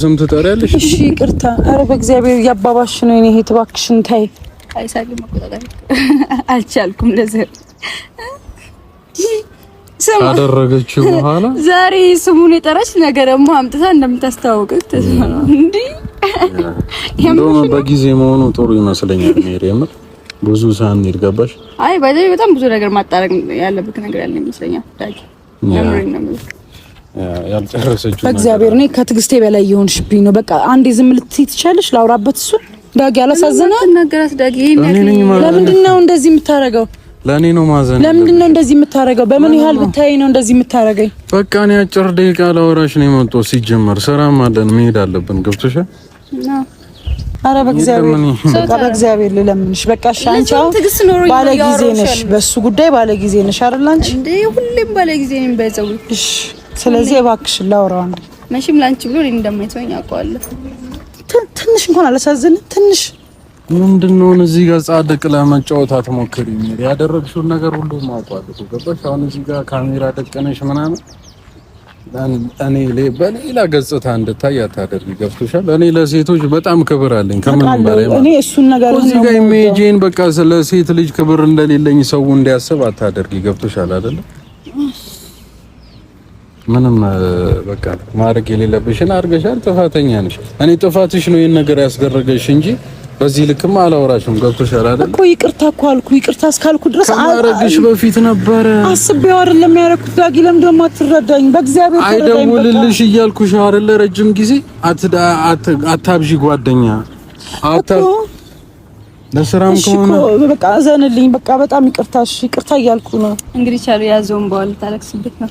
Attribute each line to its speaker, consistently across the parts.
Speaker 1: ስም ትጠሪያለሽ?
Speaker 2: እሺ ይቅርታ። ኧረ በእግዚአብሔር እያባባሽ ነው የኔ እህት፣ እባክሽን ተይ።
Speaker 3: አይ ሳቂ መቆጣጠር አልቻልኩም። ለዚህ
Speaker 1: ካደረገችው በኋላ
Speaker 3: ዛሬ ስሙን የጠራች ነገር ደግሞ አምጥታ እንደምታስተዋውቅ ተስፋ ነው እንዴ።
Speaker 1: እንደውም በጊዜ መሆኑ ጥሩ ይመስለኛል። ሜሪ የምር ብዙ ሳንሄድ ገባሽ?
Speaker 3: አይ ባይ በጣም ብዙ ነገር ማጣረቅ ያለብክ ነገር ያለ ይመስለኛል። ዳጊ
Speaker 1: ያልጨረሰችው
Speaker 2: በእግዚአብሔር እኔ ከትዕግስቴ በላይ የሆንሽብኝ ነው። በቃ አንዴ ዝም ልትይ ትችያለሽ። ላውራበት እሱን ዳጊ አላሳዘነ
Speaker 3: ነገራት። ዳጊ
Speaker 2: ለምንድን ነው እንደዚህ የምታረገው?
Speaker 1: ለእኔ ነው ማዘን።
Speaker 2: ለምንድን ነው እንደዚህ የምታረገው? በምን ያህል ብታይ ነው እንደዚህ የምታረገኝ?
Speaker 1: በቃ እኔ አጭር ደቂቃ ላወራሽ ነው የመጣሁት። ሲጀመር ስራም አለን መሄድ አለብን። ገብቶሻል?
Speaker 2: አረ በእግዚአብሔር በቃ በእግዚአብሔር ልለምንሽ። በቃ እሺ፣ አንቺ አሁን ባለ ጊዜ ነሽ፣ በሱ ጉዳይ ባለ ጊዜ ነሽ አይደል? አንቺ
Speaker 3: እንዴ ሁሌም ባለ ጊዜ ነኝ። ባይዘው
Speaker 2: እሺ። ስለዚህ እባክሽን ላውራው አንዴ።
Speaker 3: መቼም ላንቺ ብሎ እኔን እንደማይተወኝ አውቀዋለሁ።
Speaker 2: ትንሽ እንኳን አላሳዝንም። ትንሽ
Speaker 1: ምንድነው እዚህ ጋር ጻድቅ ለመጫወት አትሞክሪ። ያደረግሽውን ነገር ሁሉ ማውቀዋለሁ። ገባሽ? አሁን እዚህ ጋር ካሜራ ደቀነሽ ምናምን እኔ በሌላ ገጽታ እንድታይ አታደርጊ። ገብቶሻል? እኔ ለሴቶች በጣም ክብር አለኝ ከምንም በላይ
Speaker 2: እኔ እሱን ነገር
Speaker 1: እዚህ ጋር image ኤን በቃ ለሴት ልጅ ክብር እንደሌለኝ ሰው እንዲያስብ አታደርጊ። ገብቶሻል አይደለ? ምንም በቃ ማድረግ የሌለብሽን አድርገሻል። ጥፋተኛ ነሽ። እኔ ጥፋትሽ ነው ይሄን ነገር ያስደረገሽ እንጂ በዚህ ልክም አላወራሽም። ገብቶሻል አይደል?
Speaker 2: እኮ ይቅርታ እኮ አልኩ። ይቅርታ እስካልኩ ድረስ
Speaker 1: ከማድረግሽ በፊት ነበረ
Speaker 2: አስቤው አይደለም ያደረኩት። ዳጊ ለምን ደግሞ አትረዳኝ? በእግዚአብሔር
Speaker 1: ተረዳኝ። አይደውልልሽ እያልኩሽ አይደለ? ረጅም ጊዜ አታብዢ ጓደኛ አታ ለስራም ከሆነ
Speaker 2: በቃ እዘንልኝ። በቃ በጣም ይቅርታ፣ እሺ ይቅርታ እያልኩ ነው።
Speaker 3: እንግዲህ ቻሉ ያዘውን በኋላ ታለቅስበት ነው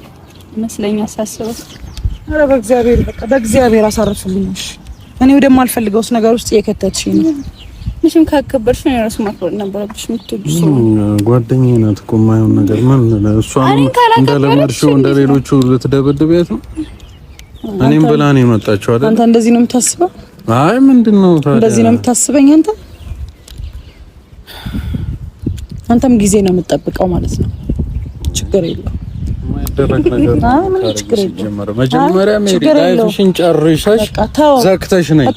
Speaker 3: ይመስለኛል ሳስበው።
Speaker 2: ኧረ በእግዚአብሔር በቃ በእግዚአብሔር አሳርፍልኝ። እሺ እኔ ወደማልፈልገውስ ነገር ውስጥ እየከተትሽኝ ነው።
Speaker 3: መቼም ካከበርሽ ነው የራሱ ማክበር ነበረብሽ። የምትወጂው ሰው
Speaker 1: ጓደኛዬ ናት እኮ የማይሆን ነገር ምን እሷን እንደለመድሽው እንደሌሎቹ ልትደበድቢያት ነው። እኔም ብላ ነው የመጣችው አይደል?
Speaker 2: አንተ እንደዚህ ነው የምታስበው?
Speaker 1: አይ ምንድን ነው ታዲያ
Speaker 2: እንደዚህ ነው የምታስበኝ አንተ? አንተም ጊዜ ነው የምትጠብቀው ማለት ነው። ችግር የለውም።
Speaker 1: የማይደረግ ነገር ነው።
Speaker 2: ችግር የለውም።
Speaker 1: መጀመሪያ ሜሪ life ሽን ጨርሰሽ ዘግተሽ ነይ።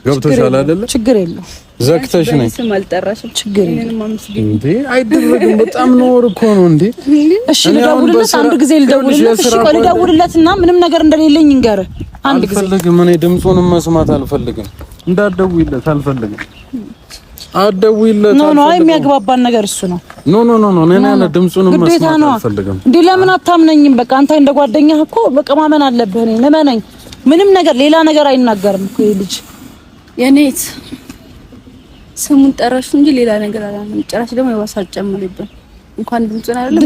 Speaker 1: ገብቶሻል አይደለ?
Speaker 2: ችግር የለውም።
Speaker 1: ዘግተሽ ነይ።
Speaker 3: ስም አልጠራሽም።
Speaker 2: ችግር የለውም።
Speaker 1: እንዴ አይደረግም። በጣም ነውር እኮ ነው። እንዴ
Speaker 2: እሺ ልደውልለት፣ አንድ ጊዜ ልደውልለት። እሺ ቆይ ልደውልለትና ምንም ነገር እንደሌለኝ እንገር። አንድ ጊዜ
Speaker 1: አልፈልግም። እኔ ድምፁንም መስማት አልፈልግም። እንዳትደውይለት አልፈልግም። አትደውይለት።
Speaker 2: No no፣ አይ የሚያግባባን ነገር እሱ ነው።
Speaker 1: No no no no፣ እኔ ያለ ድምፁንም መስማት አልፈልግም።
Speaker 2: እንዴ ለምን አታምነኝም? በቃ አንተ እንደ ጓደኛህ እኮ በቃ ማመን አለብህ። እኔ እመነኝ፣ ምንም ነገር ሌላ ነገር አይናገርም እኮ ይሄ ልጅ።
Speaker 3: የኔት ስሙን ጠራሽ እንጂ ሌላ ነገር አላለም። ጭራሽ ደግሞ የባሰ አልጨመረብን። እንኳን ድምፁን አይደለም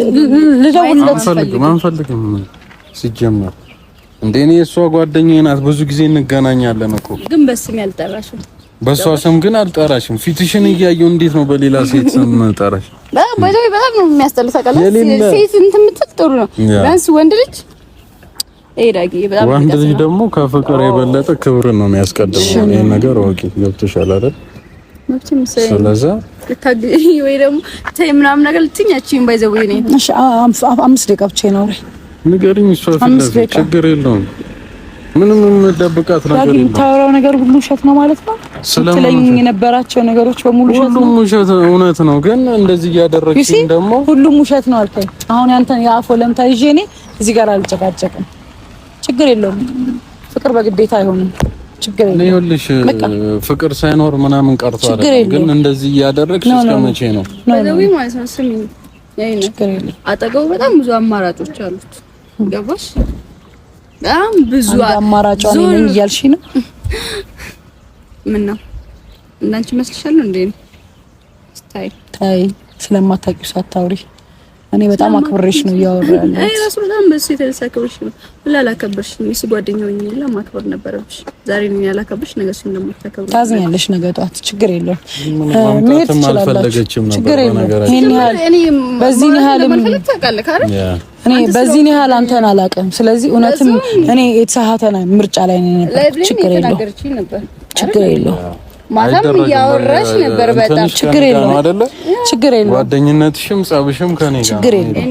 Speaker 2: ልደውልለት
Speaker 1: አንፈልግም፣ አንፈልግም ሲጀመር እንዴ እኔ እሷ ጓደኛዬ ናት። ብዙ ጊዜ እንገናኛለን እኮ
Speaker 3: ግን በስም ያልጠራሽው
Speaker 1: በእሷ ስም ግን አልጠራሽም። ፊትሽን እያየሁ እንዴት ነው በሌላ ሴት ስም ጠራሽ?
Speaker 3: በጣም በጣም ነው የሚያስጠላው። ታውቃለህ፣ ሴት እንትን የምትል ጥሩ ነው ቢያንስ ወንድ ልጅ
Speaker 1: ወንድ ልጅ ደግሞ ከፍቅር የበለጠ ክብርን ነው የሚያስቀድመው። ይሄን ነገር okay፣ ገብቶሻል አይደል? ስለዛ
Speaker 3: ወይ ደግሞ ተይ ምናምን ነገር ልትኛችኝ ባይዘው ወይ ነኝ።
Speaker 2: እሺ 5 ደቂቃ ብቻ ነው
Speaker 1: ንገሪኝ። እሷ ፊት ለፊት ችግር የለውም። ምንም የምደብቃት ነገር የለም።
Speaker 2: የምታወራው ነገር ሁሉ ውሸት ነው ማለት ነው። ስለኝ የነበራቸው ነገሮች በሙሉ ውሸት ነው።
Speaker 1: ሁሉም ውሸት እውነት ነው፣ ግን እንደዚህ እያደረግሽኝ ደግሞ
Speaker 2: ሁሉም ውሸት ነው አልከኝ። አሁን ያንተን የአፍ ወለምታ ይዤ እኔ እዚህ ጋር አልጨቃጨቅም። ችግር የለውም። ፍቅር በግዴታ አይሆንም። ችግር የለውም።
Speaker 1: ይኸውልሽ ፍቅር ሳይኖር ምናምን ቀርቶ አይደለም፣ ግን እንደዚህ እያደረግሽ እስከ መቼ ነው?
Speaker 3: ባይዘዊ ማለት ነው። ስሚ አጠገቡ በጣም ብዙ አማራጮች አሉት። ገባሽ? በጣም ብዙ
Speaker 2: አማራጭ እኔ ነኝ እያልሽ ነው።
Speaker 3: ምን ነው እንዳንቺ መስልሻለሁ እንዴ? ስታይ
Speaker 2: ታይ ስለማታውቂው ሳታውሪ እኔ በጣም አክብሬሽ ነው እያወራ ያለሁት።
Speaker 3: እኔ ራሱ በጣም በሱ የተነሳ አክብሬሽ ነው ሁላ አላከብርሽም። የሱ ጓደኛ ሆኜ ሁላ ማክበር ነበረብሽ። ዛሬ ነው ያላከብርሽ፣ ነገ እሱን እንደማታከብሪ
Speaker 2: ታዝኛለሽ። ነገ ጠዋት ችግር የለውም መሄድ ትችላላችሁ። ችግር የለውም። ይሄን ያህል በዚህን ያህል እኔ በዚህን ያህል አንተን አላውቅም። ስለዚህ እውነትም እኔ የተሳሳተ ምርጫ ላይ ነው የነበርኩት። ችግር የለውም። ችግር የለውም።
Speaker 3: ማታም እያወራሽ ነበር። በጣም
Speaker 2: ችግር የለውም
Speaker 1: አይደለ?
Speaker 2: ችግር የለውም።
Speaker 1: ጓደኝነትሽም ጸብሽም ከኔ ጋር
Speaker 2: ችግር የለውም።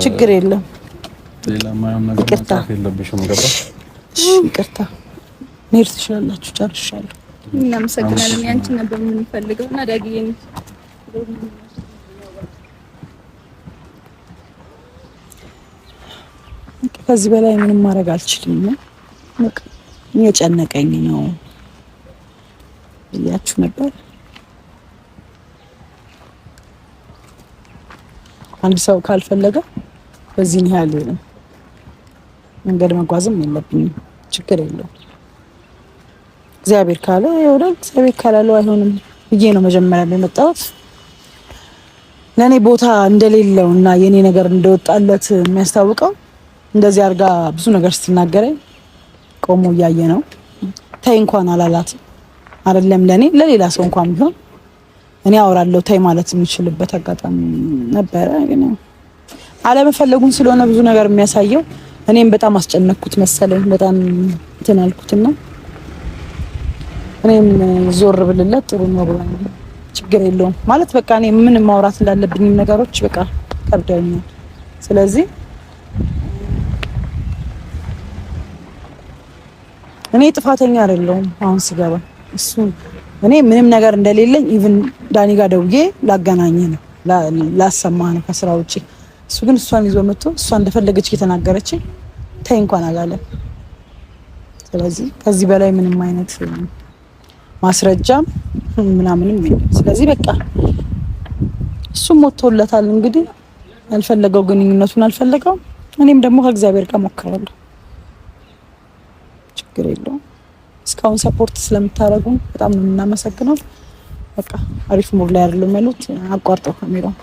Speaker 2: ችግር የለውም።
Speaker 1: ሌላ ማየው ነገር የለብሽም። ገባሽ?
Speaker 2: ይቅርታ። መሄድ ትችላላችሁ። ጨርሻለሁ።
Speaker 3: እናመሰግናለን። ያንቺን ነበር የምንፈልገው እና ዳግዬን
Speaker 2: ከዚህ በላይ ምንም ማድረግ አልችልም። በቃ እየጨነቀኝ ነው ብያችሁ ነበር። አንድ ሰው ካልፈለገ በዚህን ያህል መንገድ መጓዝም የለብኝም። ችግር የለውም። እግዚአብሔር ካለ ይሆናል፣ እግዚአብሔር ካላለው አይሆንም ብዬ ነው መጀመሪያ የመጣሁት። ለእኔ ቦታ እንደሌለው እና የኔ ነገር እንደወጣለት የሚያስታውቀው እንደዚህ አድርጋ ብዙ ነገር ስትናገረኝ ቆሞ እያየ ነው። ተይ እንኳን አላላትም። አይደለም ለእኔ ለሌላ ሰው እንኳን ቢሆን እኔ አወራለሁ ተይ ማለት የሚችልበት አጋጣሚ ነበረ። ግን አለመፈለጉን ስለሆነ ብዙ ነገር የሚያሳየው እኔም በጣም አስጨነቅኩት መሰለኝ። በጣም እንትን አልኩትና እኔም ዞር ብልለት ጥሩ ነው ብሎኝ ችግር የለውም ማለት በቃ እኔ ምን ማውራት እንዳለብኝም ነገሮች በቃ ከብደውኛል። ስለዚህ እኔ ጥፋተኛ አይደለሁም። አሁን ስገባ እሱ እኔ ምንም ነገር እንደሌለኝ even ዳኒ ጋር ደውዬ ላገናኝ ነው ላሰማ ነው ከስራ ውጪ። እሱ ግን እሷን ይዞ መጥቶ እሷ እንደፈለገች እየተናገረች ተይ እንኳን አላለም። ስለዚህ ከዚህ በላይ ምንም አይነት ማስረጃም ምናምንም የለም። ስለዚህ በቃ እሱም ሞቶለታል። እንግዲህ ያልፈለገው ግንኙነቱን አልፈለገው። እኔም ደግሞ ከእግዚአብሔር ጋር ሞክራለሁ። ችግር የለውም። እስካሁን support ስለምታደርጉን በጣም ነው የምናመሰግነው። በቃ አሪፍ mood ላይ አይደለም ያሉት። አቋርጠው ካሜራው።